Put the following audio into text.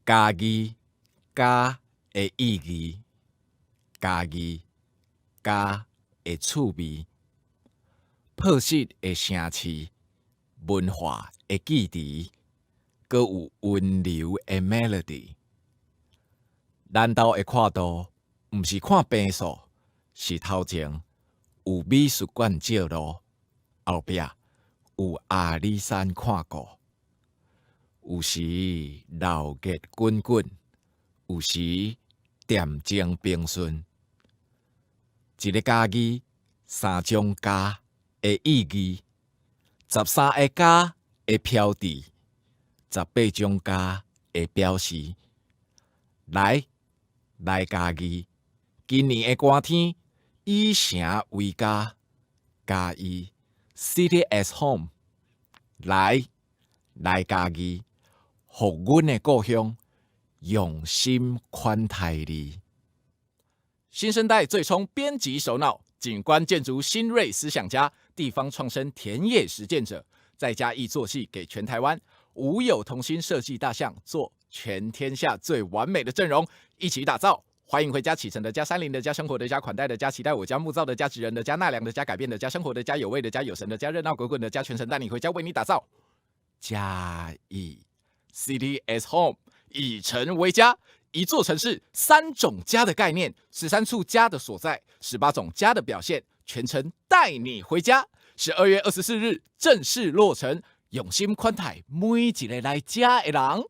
嘉義家的意義，嘉義家的趣味，朴實的城市，文化的記憶，閣有溫柔的 melody。南投的看圖，毋是看平數，是頭前有美術館照路，後壁有阿里山看顧。有時鬧熱滾滾，有時恬靜平順。一个嘉義，三種家的意義，13个家的標誌，18種家的表示。來，來嘉義，今年的寒天，以城為家，嘉義 City as home。來，來嘉義，予阮的故鄉用心款待你。新生代最衝編輯首腦，景觀建築新銳思想家，地方創生田野實踐者，在嘉義做戲給全台灣，無有同心設計大象，做全天下最完美的陣容，一起打造。歡迎回家，啟程的家，山林的家，生活的家，款待的家，期待我家，木造的家，職人的家，納涼的家，改變的家，生活的家，有味的家，有神的家，熱鬧滾滾的家，全程帶你回家，為你打造。嘉義 City as home，以城為家，一座城市三種家的概念，13處家的所在，18種家的表現，全程帶你回家。12月24日正式落成，用心款待每一个來遮的人。